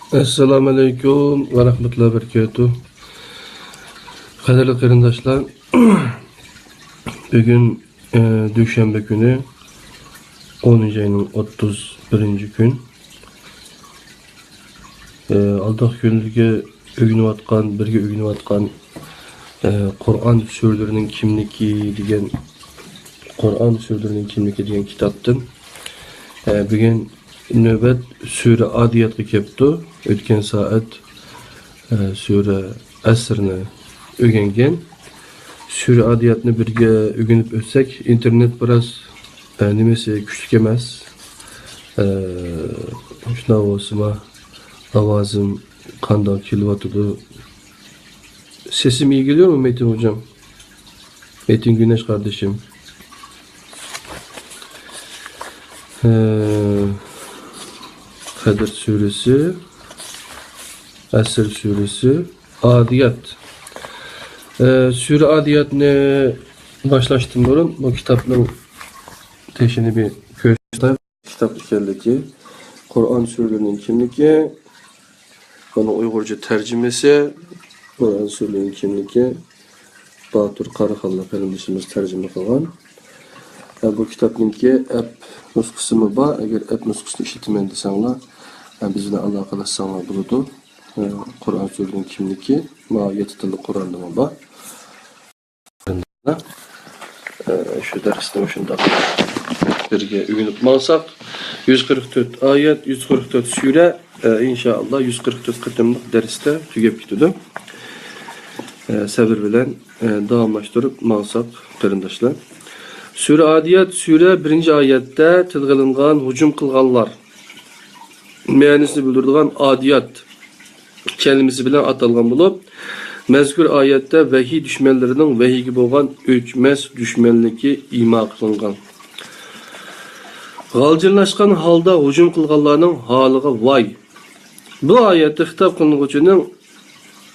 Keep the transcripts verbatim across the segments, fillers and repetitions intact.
ئەسسالامۇئەلەيكۇم ۋە رەھمەتۇللاھى ۋە بەرىكاتۇھ. قەدىرلىك قېرىنداشلار، بۈگۈن، ئە، دۈشەنبە كۈنى، ئونىنچى ئاينىڭ ئوتتۇز بىرىنچى كۈن. ئە، ئالدىنقى كۈنلىرىگە ئۆگىنىۋاتقان، بىرگە ئۆگىنىۋاتقان، ئە، قۇرئان سۈرىلىرىنىڭ كىملىكى دېگەن، قۇرئان سۈرىلىرىنىڭ كىملىكى دېگەن كىتابتىن، ئە، بۈگۈن نۆۋەت سۈرە ئادىياتقا كەپتۇ. ئۆتكەن سائەت، ئە، سۈرە ئەسرنى ئۆگەنگەن. سۈرە ئادىياتنى بىرگە ئۆگىنىپ ئۆتسەك، ئىنتېرنېت بىراز، ئە، نېمىسى كۈچلۈك ئەمەس. ئە، شۇنداق بولسىمۇ، ئاۋازىم قانداق كېلىۋاتىدۇ؟ Sesim iyi geliyor mu Metin hocam? Metin Güneş kardeşim. Ee, Kadir suresi, Esr suresi, Adiyat. Ee, Sure Adiyat'nı başlaştım burun. Bu kitabın teşini bir göstereyim. كىتاب ئىكەنلىكى، قۇرئان سۈرىلىرىنىڭ كىملىكى، بۇنىڭ ئۇيغۇرچە تەرجىمىسى، قۇرئان سۈرىلىرىنىڭ كىملىكى، باتۇر قاراخانلىق قېرىندىشىمىز تەرجىمە قىلغان. ھە، بۇ كىتابنىڭكى ئەپ نۇسخىسىمۇ بار. ئەگەر ئەپ نۇسخىسىنى ئىشلىتىمەن دېسەڭلار، ھە، بىز بىلەن ئالاقىلەشسەڭلار بولىدۇ. ھە، قۇرئان سۈرىلىرىنىڭ كىملىكى، ماۋۇ يەتتە تىللىق قۇرئاندىمۇ بار. ئە، شۇ دەرسنى مۇشۇنداق بىرگە ئۆگىنىپ ماڭساق، يۈز قىرىق تۆت ئايەت، يۈز قىرىق تۆت سۈرە، ئە، ئىنشائاللا، يۈز قىرىق تۆت قېتىملىق دەرستە تۈگەپ كېتىدۇ. ئە، سەۋر بىلەن، ئە، داۋاملاشتۇرۇپ ماڭساق، قېرىنداشلار. سۈرە ئادىيات، سۈرە بىرىنچى ئايەتتە تىلغا ئېلىنغان ھۇجۇم قىلغانلار مەنىسىنى بىلدۈرىدىغان ئادىيات كەلىمىسى بىلەن ئاتالغان بولۇپ، مەزكۇر ئايەتتە ۋەھىي دۈشمەنلىرىنىڭ ۋەھىيگە بولغان ئۆچمەس دۈشمەنلىكى ئىما قىلىنغان. غالجىرلاشقان ھالدا ھۇجۇم قىلغانلارنىڭ ھالىغا ۋاي! بۇ ئايەتتە خىتاب قىلىنغۇچىنىڭ،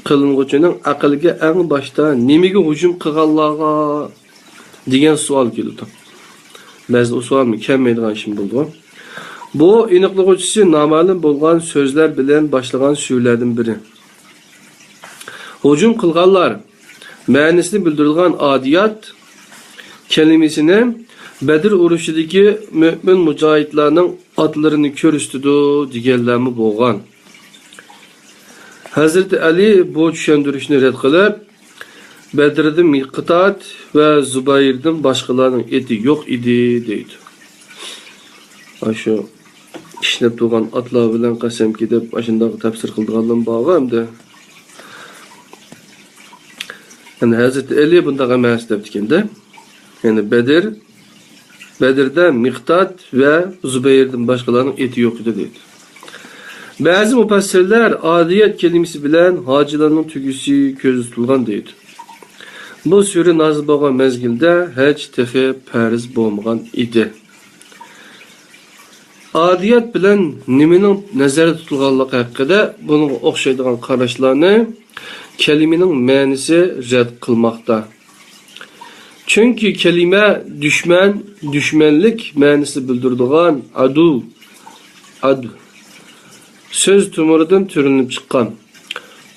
قىلىنغۇچىنىڭ ئەقلىگە ئەڭ باشتا نېمىگە ھۇجۇم قىلغانلارغا دېگەن سوئال كېلىدۇ. بەزىدە ئۇ سوئالمۇ كەلمەيدىغان ئىشمۇ بولىدۇ. بۇ ئېنىقلىغۇچىسى نامەلۇم بولغان سۆزلەر بىلەن باشلىغان سۈرىلەردىن بىرى. ھۇجۇم قىلغانلار مەنىسىنى بىلدۈرىدىغان ئادىيات كەلىمىسىنى بەدر ئۇرۇشىدىكى مۆمىن مۇجاھىدلارنىڭ ئاتلىرىنى كۆرسىتىدۇ دېگەنلەرمۇ بولغان. ھەزرىتى ئەلى بۇ چۈشەندۈرۈشنى رەت قىلىپ، بەدردە مىقداد ۋە زۇبەيردىن باشقىلارنىڭ ئېتى يوق ئىدى، دەيدۇ. ئاشۇ كىشنەپ تۇرغان ئاتلار بىلەن قەسەمكى دەپ ئاشۇنداق تەپسىر قىلىدىغانلارمۇ بارغۇ ئەمدى. يەنى ھەزرىتى ئەلى بۇنداق ئەمەس دەپتىكەن-دە. يەنى بەدر، بەدردە مىقداد ۋە زۇبەيردىن باشقىلارنىڭ ئېتى يوق ئىدى دەيدۇ. بەزى مۇپەسسىرلەر ئادىيەت كەلىمىسى بىلەن ھاجىلارنىڭ تۆگىسى كۆزدە تۇتۇلغان دەيدۇ. بۇ سۈرە نازىل بولغان مەزگىلدە ھەج تېخى پەرز بولمىغان ئىدى. ئادىيات بىلەن نېمىنىڭ نەزەردە تۇتۇلغانلىقى ھەققىدە بۇنىڭغا ئوخشايدىغان قاراشلارنى كەلىمىنىڭ مەنىسى رەت قىلماقتا. چۈنكى كەلىمە دۈشمەن، دۈشمەنلىك مەنىسىنى بىلدۈرىدىغان ئادۇ، ئاد، سۆز تومۇرىدىن تۈرلىنىپ چىققان.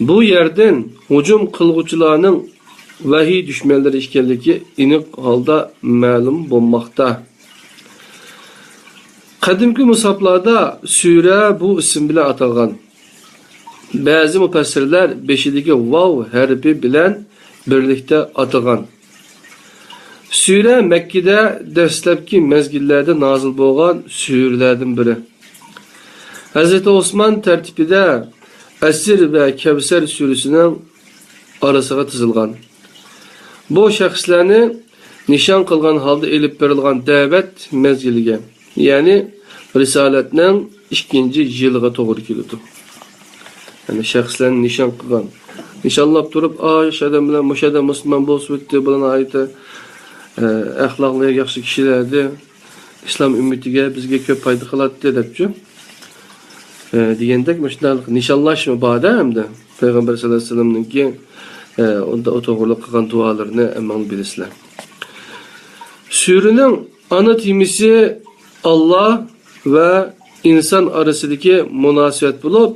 بۇ يەردىن ھۇجۇم قىلغۇچىلارنىڭ ۋەھىي دۈشمەنلىرى ئىكەنلىكى ئېنىق ھالدا مەلۇم بولماقتا. قەدىمكى مۇسھاپلاردا سۈرە بۇ ئىسىم بىلەن ئاتالغان. بەزى مۇپەسسىرلەر بېشىدىكى ۋاۋ ھەرپى بىلەن بىرلىكتە ئاتىغان. سۈرە مەككىدە دەسلەپكى مەزگىللەردە نازىل بولغان سۈرىلەردىن بىرى. ھەزرىتى ئوسمان تەرتىپىدە ئەسىر ۋە كەۋسەر سۈرىسىنىڭ ئارىسىغا تىزىلغان. بۇ شەخسلەرنى نىشان قىلغان ھالدا ئېلىپ بېرىلغان دەۋەت مەزگىلىگە، يەنى رىسالەتنىڭ ئىككىنچى يىلىغا توغرا كېلىدۇ. يەنى شەخسلەرنى نىشان قىلغان. نىشانلاپ تۇرۇپ، ئا، شۇ ئادەم بىلەن مۇشۇ ئادەم مۇسۇلمان بولسا بولاتتى، بۇلار ناھايىتى، ئە، ئەخلاقلىق، ياخشى كىشىلەردى. ئىسلام ئۈممىتىگە، بىزگە كۆپ پايدا قىلاتتى دەپچۇ. ئە، دېگەندەك مۇشۇنداق نىشانلاشمۇ بار-دە ئەمدى. پەيغەمبەر سەللەللاھۇ ئەلەيھى ۋەسەللەمنىڭكى، ئە، ئۇندا ئۇ توغرىلىق قىلغان دۇئالىرىنى ھەممىڭلار بىلىسىلەر. سۈرىنىڭ ئانا تېمىسى ئاللا ۋە ئىنسان ئارىسىدىكى مۇناسىۋەت بولۇپ،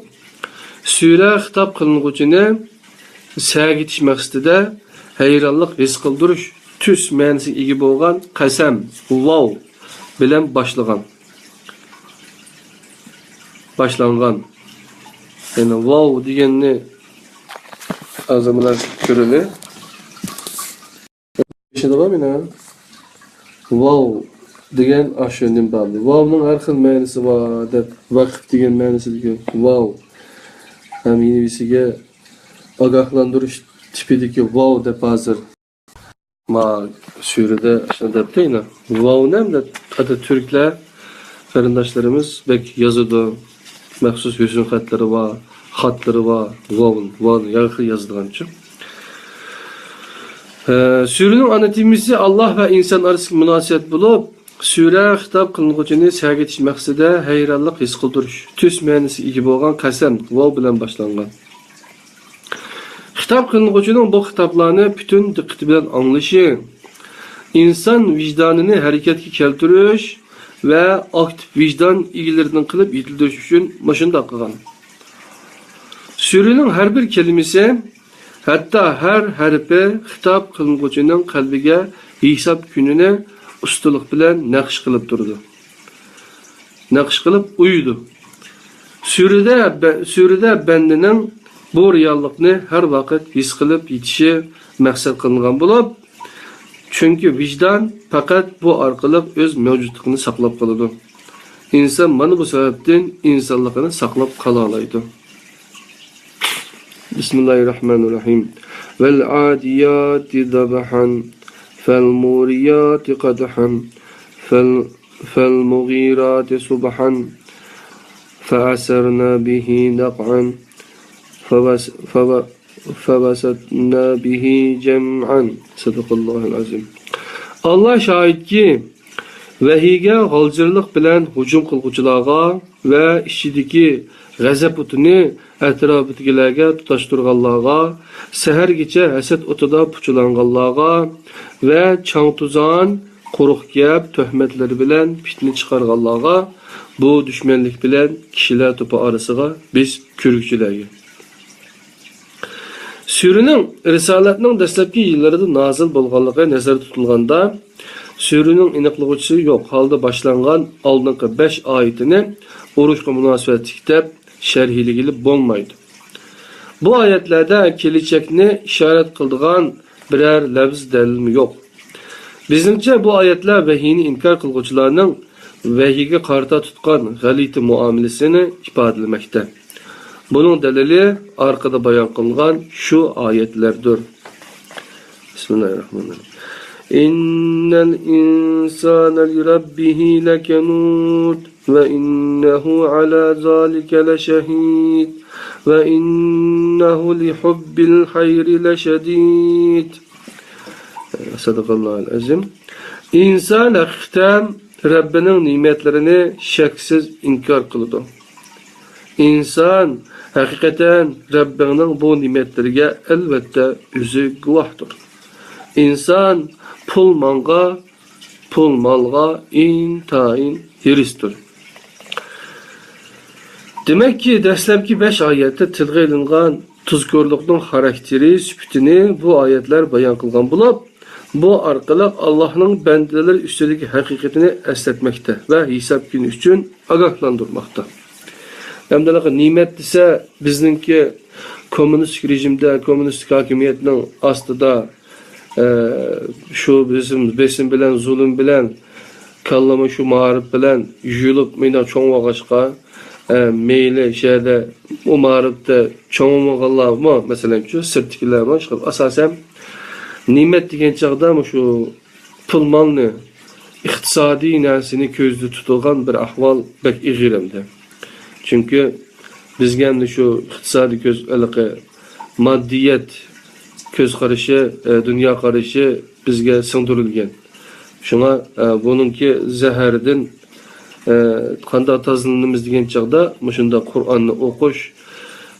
سۈرە خىتاب قىلىنغۇچىنى سەگىتىش مەقسىتىدە ھەيرانلىق ھېس قىلدۇرۇش تۈس مەنىسىگە ئىگە بولغان قەسەم، ۋاۋ، بىلەن باشلىغان. باشلانغان. يەنى ۋاۋ دېگەننى ھازىر مانا كۆرىلى. چۈشىنىدىغان مېنى؟ ۋاۋ دېگەن ئاشۇ نېمە بار. ۋاۋنىڭ ھەر خىل مەنىسى بار دەپ، ۋەقىپ دېگەن مەنىسىدىكى ۋاۋ. ھەم يېنىۋىسىگە ئاگاھلاندۇرۇش تىپىدىكى ۋاۋ دەپ ھازىر. ما سۈرىدە شۇ دەپتۇ يەنە. ۋاۋنى ھەم دەپ، ھەتتا تۈركلەر قېرىنداشلىرىمىز بەك يازىدۇ. مەخسۇس ھۆسن خەتلىرى بار، خاتلىرى بار. ۋاۋ، ۋاۋنى ھەر خىل يازىدىغانچۇ. ئە، سۈرىنىڭ ئانا تېمىسى ئاللاھ ۋە ئىنسان ئارىسىدىكى مۇناسىۋەت بولۇپ، سۈرە خىتاب قىلىنغۇچىنى سەگىتىش مەقسىتىدە ھەيرانلىق ھېس قىلدۇرۇش تۈس مەنىسىگە ئىگە بولغان قەسەم، ۋاۋ بىلەن باشلانغان. خىتاب قىلىنغۇچىنىڭ بۇ خىتابلارنى پۈتۈن دىققىتى بىلەن ئاڭلىشى، ئىنسان ۋىجدانىنى ھەرىكەتكە كەلتۈرۈش ۋە ئاكتىپ ۋىجدان ئىگىلىرىدىن قىلىپ يېتىلدۈرۈش ئۈچۈن مۇشۇنداق قىلغان. سۈرىنىڭ ھەر بىر كەلىمىسى، ھەتتا ھەر ھەرپى خىتاب قىلىنغۇچىنىڭ قەلبىگە ھېساب كۈنىنى ئۇستىلىق بىلەن نەقىش قىلىپ تۇرىدۇ. نەقىش قىلىپ ئويىدۇ. سۈرىدە بە-، سۈرىدە بەندىنىڭ بۇ رېئاللىقنى ھەر ۋاقىت ھېس قىلىپ يېتىشى مەقسەت قىلىنغان بولۇپ، چۈنكى ۋىجدان پەقەت بۇ ئارقىلىق ئۆز مەۋجۇتلۇقىنى ساقلاپ قالىدۇ. ئىنسان مانا بۇ سەۋەبتىن ئىنسانلىقىنى ساقلاپ قالالايدۇ. بىسمىللاھىررەھمانىررەھىم. وَالْعَادِيَاتِ ضَبْحًا، فَالْمُورِيَاتِ قَدْحًا، فَالْ-، فَالْمُغِيرَاتِ صُبْحًا، فَأَثَرْنَ بِهِ نَقْعًا، فَوَس-، فَوَ-، فَوَسَطْنَ بِهِ جَمْعًا. صَدَقَ اللَّهُ الْعَظِيمُ. ئاللاھ شاھىتكى، ۋەھىيگە غالجىرلىق بىلەن ھۇجۇم قىلغۇچىلارغا ۋە ئىچىدىكى غەزەپ ئوتىنى ئەتراپىدىكىلەرگە تۇتاشتۇرغانلارغا، سەھەرگىچە ھەسەت ئوتىدا پۇچىلانغانلارغا ۋە چاڭ-توزان، قۇرۇق گەپ، تۆھمەتلىرى بىلەن پىتنە چىقارغانلارغا، بۇ دۈشمەنلىك بىلەن كىشىلەر توپى ئارىسىغا بىز كۆرگۈچىلەرگە. سۈرىنىڭ رىسالەتنىڭ دەسلەپكى يىللىرىدا نازىل بولغانلىقى نەزەردە تۇتۇلغاندا، سۈرىنىڭ ئېنىقلىغۇچىسى يوق ھالدا باشلانغان ئالدىنقى بەش ئايىتىنى ئۇرۇشقا مۇناسىۋەتلىك دەپ شەرھلىگىلى بولمايدۇ. بۇ ئايەتلەردە كېلىچەكنى ئىشارەت قىلىدىغان بىرەر لەۋز دەلىلمۇ يوق. بىزنىڭچە، بۇ ئايەتلەر ۋەھىينى ئىنكار قىلغۇچىلارنىڭ ۋەھىيگە قارىتا تۇتقان غەلىتە مۇئامىلىسىنى ئىپادىلىمەكتە. بۇنىڭ دەلىلى ئارقىدا بايان قىلىنغان شۇ ئايەتلەردۇر. بىسمىللاھىررەھمانىررەھىم. إِنَّ الْإِنسَانَ لِرَبِّهِ لَكَنُودٌ، وَإِنَّهُ عَلَى ذَلِكَ لَشَهِيدٌ، وَإِنَّهُ لِحُبِّ الْخَيْرِ لَشَدِيدٌ. صَدَقَ اللَّهُ الْعَظِيمُ. ئىنسان ھەقىقەتەن رەببىنىڭ نېمەتلىرىنى شەكسىز ئىنكار قىلىدۇ. ئىنسان ھەقىقەتەن رەببىڭنىڭ بۇ نېمەتلىرىگە ئەلۋەتتە ئۆزى گۇۋاھدۇر. ئىنسان پۇل مالغا، پۇل مالغا ئىنتايىن ھېرىستۇر. دېمەككى، دەسلەپكى بەش ئايەتتە تىلغا ئېلىنغان تۇزكورلۇقنىڭ خاراكتېرى، سۈپىتىنى بۇ ئايەتلەر بايان قىلغان بولۇپ، بۇ ئارقىلىق ئاللاھنىڭ بەندىلىرى ئۈستىدىكى ھەقىقىتىنى ئەسلەتمەكتە ۋە ھېساب كۈنى ئۈچۈن ئاگاھلاندۇرماقتا. ئەمدى نېمەت دېسە، بىزنىڭكى كوممۇنىستىك رېژىمدە، كوممۇنىستىك ھاكىمىيەتنىڭ ئاستىدا، ئە، شۇ بېسىم، بېسىم بىلەن، زۇلۇم بىلەن، كاللىمۇ شۇ مائارىپ بىلەن يۇيۇلۇپ، مۇنداق چوڭ بولغاچقا، ئە، مەيلى شۇ يەردە ئۇ مائارىپتا چوڭ بولغانلارمۇ، مەسىلەنچۇ، سىرتتىكىلەرمۇ، ئىشقىلىپ، ئاساسەن، نېمەت دېگەن چاغدا مۇشۇ پۇل مالنى، ئىقتىسادىي نەرسىنى كۆزدە تۇتىدىغان بىر ئەھۋال بەك ئېغىر ئەمدى. چۈنكى بىزگە ئەمدى شۇ ئىقتىسادىي كۆز، ھېلىقى ماددىيەت كۆز قارىشى، ئە، دۇنيا قارىشى بىزگە سىڭدۈرۈلگەن. شۇڭا، ئە، بۇنىڭكى زەھىرىدىن، ئە، قانداق تازىلىنىمىز دېگەن چاغدا مۇشۇنداق قۇرئاننى ئوقۇش،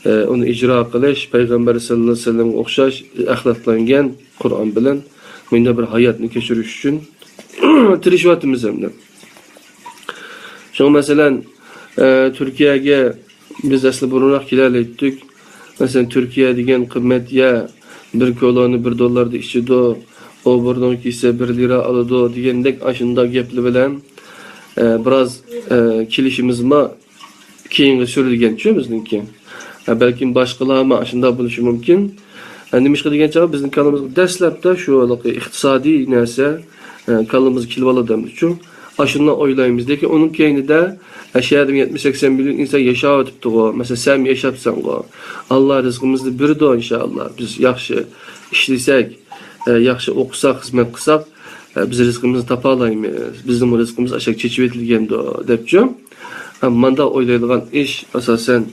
ئە، ئۇنى ئىجرا قىلىش، پەيغەمبەر سەللەللاھۇ ئەلەيھى ۋەسەللەمگە ئوخشاش ئەخلاقلانغان قۇرئان بىلەن مۇنداق بىر ھاياتنى كەچۈرۈش ئۈچۈن تىرىشىۋاتىمىز ئەمدى. شۇڭا مەسىلەن، ئە، تۈركىيەگە بىز ئەسلى بۇرۇنراق كېلەلەيتتۇق. مەسىلەن، تۈركىيە دېگەن قىممەت يەر، بىر كولونى بىر دوللاردا ئىچىدۇ، ئۇ بۇرنىغا كىيسە بىر لىرا ئالىدۇ دېگەندەك ئاشۇنداق گەپلەر بىلەن، ئە، بىراز، ئە، كېلىشىمىزمۇ كېيىنگە سۈرۈلگەنچۇ بىزنىڭكى. ئە، بەلكىم باشقىلارمۇ ئاشۇنداق بولۇشى مۇمكىن. ئە، نېمىشقا دېگەن چاغدا بىزنىڭ كاللىمىزغا دەسلەپتە شۇ ھېلىقى ئىقتىسادىي نەرسە، ئە، كاللىمىزغا كېلىۋالىدۇ ئەمدىچۇ. ئاشۇنداق ئويلايمىز. لېكىن ئۇنىڭ كەينىدە، ئە، شۇ يەردە يەتمىش سەكسەن مىليون ئىنسان ياشاۋېتىپتىغۇ، مەسىلەن، سەن ياشاپسەنغۇ، ئاللا رىزقىمىزنى بېرىدۇ، ئىنشائاللا. بىز ياخشى ئىشلىسەك، ئە، ياخشى ئوقۇساق، خىزمەت قىلساق، ئە، بىز رىزقىمىزنى تاپالايمىز. بىزنىڭ رىزقىمىز ئاشاق چېچىۋېتىلگەندۇ، دەپچۇ. ئە، مانداق ئويلايدىغان ئىش ئاساسەن،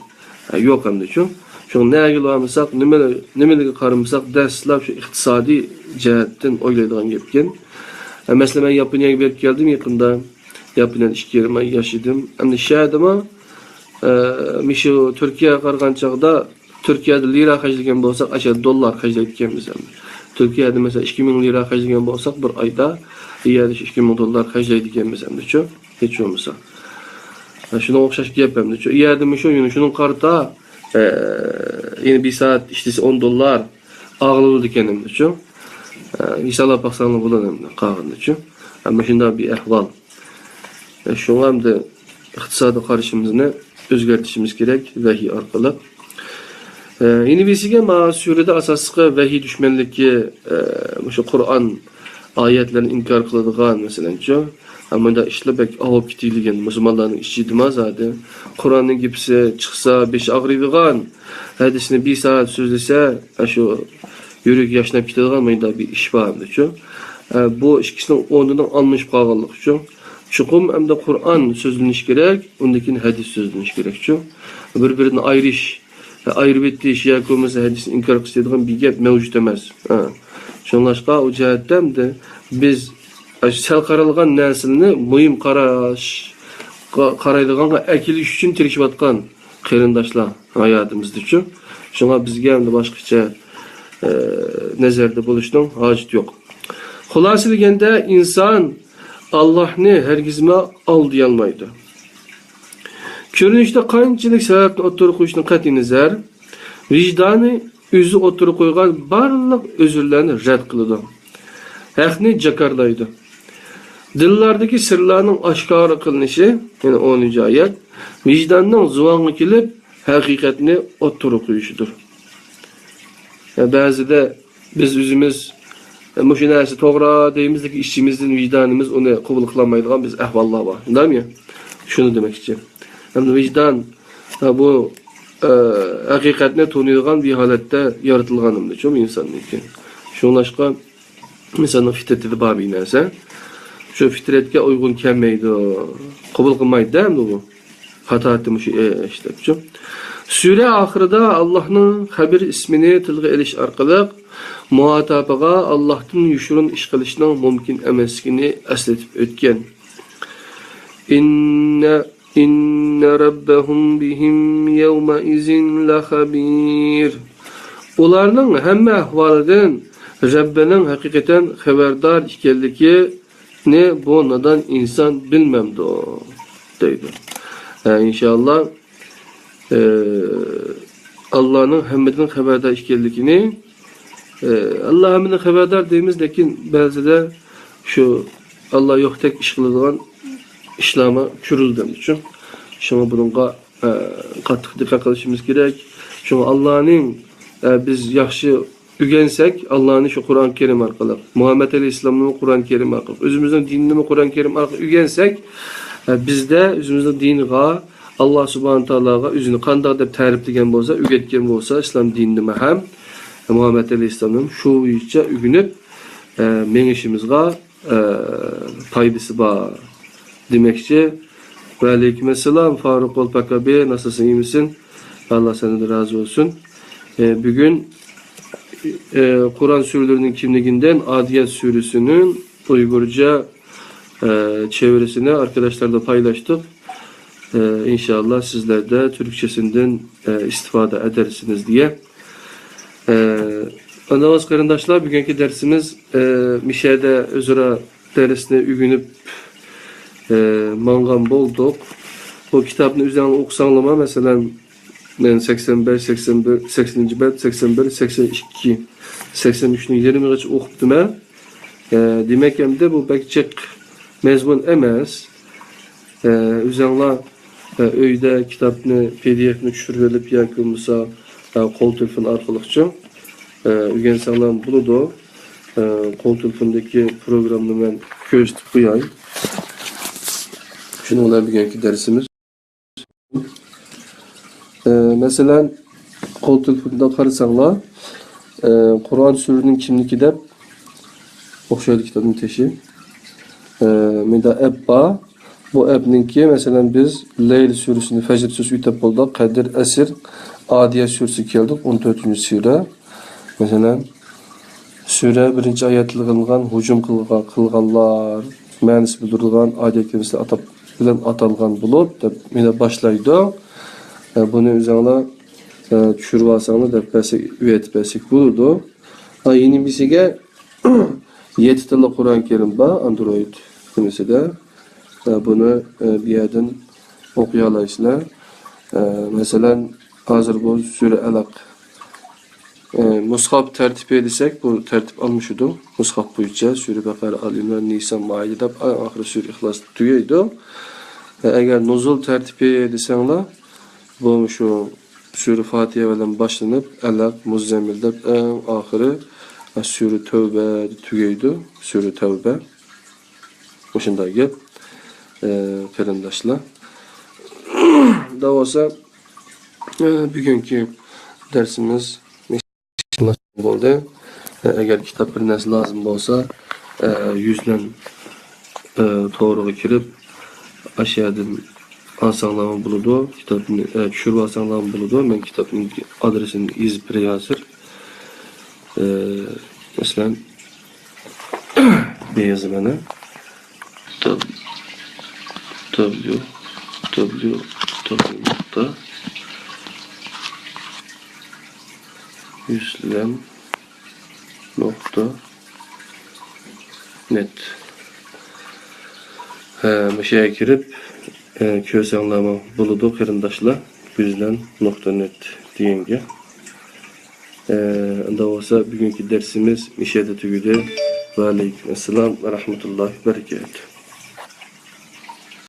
ئە، يوق ئەمدىچۇ. شۇڭا نەگىلا بارمىساق، نېمە، نېمىلەرگە قارىمىساق، دەسلەپ شۇ ئىقتىسادىي جەھەتتىن ئويلايدىغان گەپكەن. ئە، مەسىلەن، مەن ياپونىيەگە بېرىپ كەلدىم يېقىندا. ياپونىيەدە ئىككى يېرىم ئاي ياشىدىم. ئەمدى شۇ يەردىمۇ، ئە، مۇشۇ تۈركىيەگە قارىغان چاغدا تۈركىيەدە لىرا خەجلىگەن بولساق، ئاشۇ دوللار خەجلەيدىكەنمىز ئەمدى. تۈركىيەدە مەسىلەن ئىككى مىڭ لىرا خەجلىگەن بولساق بىر ئايدا، ئۇ يەردە شۇ ئىككى مىڭ دوللار خەجلەيدىكەنمىز ئەمدىچۇ، ھېچ بولمىسا. ھە، شۇنىڭغا ئوخشاش گەپ ئەمدىچۇ. ئۇ يەردىمۇ شۇ، يەنە شۇنىڭغا قارىتا، ئە، يەنە بىر سائەت ئىشلىسە ئون دوللار ئاغلىنىدىكەن ئەمدىچۇ. ئە، ھېسابلاپ باقساڭلار بولىدۇ ئەمدى قالغىنىچۇ. ئەمما شۇنداق بىر ئەھۋال. ئە، شۇڭا ئەمدى ئىقتىسادىي قارىشىمىزنى ئۆزگەرتىشىمىز كېرەك ۋەھىي ئارقىلىق. ئە، يەنە بىرسىگە، مانا سۈرىدە ئاساسلىقى ۋەھىي دۈشمەنلىكى، ئە، مۇشۇ قۇرئان ئايەتلىرىنى ئىنكار قىلىدىغان، مەسىلەنچۇ، ئە، مۇنداق ئىشلار بەك ئاۋۇپ كېتىدىكەن مۇسۇلمانلارنىڭ ئىچىدىمۇ زادى. قۇرئاننىڭ گېپىسى چىقسا بېشى ئاغرىيدىغان، ھەدىسنى بىر سائەت سۆزلىسە، ئە، شۇ يۈرىكى ياشناپ كېتىدىغان مۇنداق بىر ئىش بار ئەمدىچۇ. ئە، بۇ ئىككىسىنىڭ ئورنىنىڭ ئالمىشىپ قالغانلىقىچۇ. چوقۇم ئەمدى قۇرئان سۆزلىنىشى كېرەك، ئۇندىن كېيىن ھەدىس سۆزلىنىشى كېرەكچۇ. بىر-بىرىدىن ئايرىش، ئايرىۋېتىش ياكى بولمىسا ھەدىسنى ئىنكار قىلىش دەيدىغان بىر گەپ مەۋجۇت ئەمەس. ھە. شۇڭلاشقا ئۇ جەھەتتە ئەمدى بىز ئاشۇ سەل قارالغان نەرسىلەرنى مۇھىم قاراشقا، قارايدىغانغا ئەكېلىش ئۈچۈن تىرىشىۋاتقان قېرىنداشلار ھاياتىمىزدىچۇ. شۇڭا بىزگە ئەمدى باشقىچە، ئە، نەزەردە بولۇشنىڭ ھاجىتى يوق. خۇلاسىلىگەندە، ئىنسان ئاللاھنى ھەرگىزمۇ ئالدىيالمايدۇ. كۆرۈنۈشتە قانچىلىك سەۋەبنى ئوتتۇرىغا قويۇشتىن قەتئىينەزەر، ۋىجدانى ئۆزى ئوتتۇرىغا قويغان بارلىق ئۆزۈرلەرنى رەت قىلىدۇ. ھەقنى جاكارلايدۇ. دىللاردىكى سىرلارنىڭ ئاشكارا قىلىنىشى، يەنى ئونىنچى ئايەت، ۋىجداننىڭ زۇۋانغا كېلىپ، ھەقىقەتنى ئوتتۇرىغا قويۇشىدۇر. يا بەزىدە بىز ئۆزىمىز، ئە، مۇشۇ نەرسە توغرا دەيمىز، لېكىن ئىچىمىزدىن ۋىجدانىمىز ئۇنى قوبۇل قىلالمايدىغان بىز ئەھۋاللار بار، شۇنداقمۇ؟ شۇنى دېمەكچى. ئەمدى ۋىجدان، ئە، بۇ، ئە، ھەقىقەتنى تونۇيدىغان بىر ھالەتتە يارىتىلغان ئەمدىچۇ ئىنساندىكى. شۇڭلاشقا ئىنساننىڭ فىترىتىدە بار بىر نەرسە. شۇ فىترەتكە ئۇيغۇن كەلمەيدۇ، قوبۇل قىلمايدۇ ئەمدى بۇ. خاتاتى مۇشۇ ئىش دەپچۇ. سۈرە ئاخىرىدا ئاللاھنىڭ خەبىر ئىسمىنى تىلغا ئېلىش ئارقىلىق مۇھاتابىغا ئاللاھتىن يوشۇرۇن ئىش قىلىشنىڭ مۇمكىن ئەمەسلىكىنى ئەسلىتىپ ئۆتكەن. إن، إن ربهم بهم يومئذ لخبير. ئۇلارنىڭ ھەممە ئەھۋالىدىن رەببىنىڭ ھەقىقەتەن خەۋەردار ئىكەنلىكى نى بۇ نادان ئىنسان بىلمەمدۇ؟ دەيدۇ. ھە، ئىنشائاللا، ئە، ئاللانىڭ ھەممىدىن خەۋەردار ئىكەنلىكىنى، ئە، ئاللا ھەممىدىن خەۋەردار دەيمىز، لېكىن بەزىدە شۇ ئاللا يوقتەك ئىش قىلىدىغان ئىشلارمۇ كۆرۈلىدۇ ئۈچۈن. شۇڭا بۇنىڭغا ئە، قاتتىق دىققەت قىلىشىمىز كېرەك. شۇڭا ئاللانىڭ، ئە، بىز ياخشى ئۆگەنسەك، ئاللانى شۇ قۇرئان كەرىم ئارقىلىق، مۇھەممەد ئەلەيھىسسالامنىمۇ قۇرئان كەرىم ئارقىلىق، ئۆزىمىزنىڭ دىنىنىمۇ قۇرئان كەرىم ئارقىلىق ئۆگەنسەك، ئە، بىزدە ئۆزىمىزنىڭ دىنىغا، ئاللا سۇبھانە تائالاغا ئۆزىنى قانداق دەپ تەرىپلىگەن بولسا، ئۆگەتكەن بولسا، ئىسلام دىنىنىمۇ ھەم مۇھەممەد ئەلەيھىسسالامنىمۇ شۇ بويىچە ئۆگىنىپ، ئە، مېڭىشىمىزغا ئە، پايدىسى بار دېمەكچى. ۋەئەلەيكۇم ئەسسالام، فاروق ئول پاكابى، ناسىسىڭ يېمىسۇن. ئاللا سەندىن رازى بولسۇن. ئە، بۈگۈن، ئە، قۇرئان سۈرىلىرىنىڭ كىملىكىندىن ئادىيات سۈرىسىنىڭ ئۇيغۇرچە، ئە، چېۋىرىسىنى ئاركىداشلاردا پايلاشتۇق. ئە، ئىنشائاللا سىزلەردە تۈركچىسىندىن، ئە، ئىستىپادە ئەدەرسىمىز دېگەن. ئە، ئاندىن قېرىنداشلار، بۈگۈنكى دەرسىمىز، ئە، مىشەدە ئۆزئارا دەرسنى ئۆگىنىپ، ئە، ماڭغان بولدۇق. بۇ كىتابنى ئۆزۈڭلار ئوقۇساڭلارمۇ، مەسىلەن، مەن سەكسەن بەش، سەكسەن بىر، سەكسەنىنچى بەت، سەكسەن بىر، سەكسەن ئىككى، سەكسەن ئۈچنىڭ يېرىمىغىچە ئوقۇپتىمەن. ئە، دېمەك، ئەمدى بۇ بەك جىق مەزمۇن ئەمەس. ئە، ئۆزەڭلار، ئە، ئۆيدە كىتابنى، پى دى ئېفنى چۈشۈرۈۋېلىپ ياكى بولمىسا، ئە، قول تېلېفون ئارقىلىقچۇ، ئە، ئۆگەنسەڭلار بولىدۇ. ئە، قول تېلېفوندىكى پروگراممىنى مەن كۆرسىتىپ قوياي. شۇنىڭ بىلەن بۈگۈنكى دەرسىمىز. ئە، مەسىلەن، قول تېلېفوندا قارىساڭلار، ئە، قۇرئان سۈرىنىڭ كىملىكى دەپ ئوخشايدۇ كىتابنىڭ تېشى. ئە، مۇندا ئەپ بار. بۇ ئەپنىڭكى، مەسىلەن، بىز لەيل سۈرىسىنى، فەجر سۈرىسىنى ئۆتەپ بولدۇق. قەدىر، ئەسر، ئادىيە سۈرىسىگە كەلدۇق، ئون تۆتىنچى سۈرە. مەسىلەن، سۈرە بىرىنچى ئايەتتە ئېلىنغان ھۇجۇم قىلغان، قىلغانلار مەنىسى بىلدۈرىدىغان ئادىيە كەلىمىسى ئاتاپ، بىلەن ئاتالغان بولۇپ، دەپ مۇنداق باشلايدۇ. ئە، بۇنى ئۆزۈڭلار، ئە، چۈشۈرۈپ ئالساڭلار دەپ بەرسەك، ئۆگىتىپ بەرسەك بولىدۇ. ئا، يەنە بىرسىگە يەتتە تىللىق قۇرئان كەرىم بار، ئاندرويد نېمىسىدە. ئە، بۇنى، ئە، بۇ يەردىن ئوقۇيالايسىلەر. ئە، مەسىلەن، ھازىر بۇ سۈرە ئەلەق. ئە، مۇسھاپ تەرتىپى دېسەك، بۇ تەرتىپ ئالمىشىدۇ. مۇسھاپ بويىچە سۈرە بەقەرە، ئال ئىمران، نىسا، مائىدە دەپ، ئەڭ ئاخىرى سۈرە ئىخلاس تۈگەيدۇ. ئە، ئەگەر نۇزۇل تەرتىپى دېسەڭلار، بۇ مۇشۇ سۈرە فاتىھە بىلەن باشلىنىپ، ئەلەق، مۇززەممىل دەپ ئەڭ ئاخىرى، ئە، سۈرە تەۋبە تۈگەيدۇ. سۈرە تەۋبە. مۇشۇنداق گەپ، ئە، قېرىنداشلار. دەۋالسا، ئە، بۈگۈنكى دەرسىمىز بولدى. ئە، ئەگەر كىتاب بىر نەرسە لازىم بولسا، ئە، يۈزلەن، ئە، تورىغا كىرىپ، ئاشۇ يەردىن ئالساڭلارمۇ بولىدۇ. كىتابنى، ئە، چۈشۈرۈپ ئالساڭلارمۇ بولىدۇ. مەن كىتابنىڭ ئادرېسىنى يېزىپ بېرەي ھازىر. ئە، مەسىلەن، بۇ يازىمەن. دبليۇ دبليۇ دبليۇ نۇقتا يۈزلەن نۇقتا نېت. ھە، مۇشۇ يەرگە كىرىپ، ئە، كۆرسەڭلارمۇ بولىدۇ، قېرىنداشلار. يۈزلەن نۇقتا نېت دېگەنگە. ئە، ئۇنداق بولسا، بۈگۈنكى دەرسىمىز مۇشۇ يەردە تۈگىدى. ۋەئەلەيكۇم ئەسسالام ۋە رەھمەتۇللاھى ۋە بەرىكاتۇھ.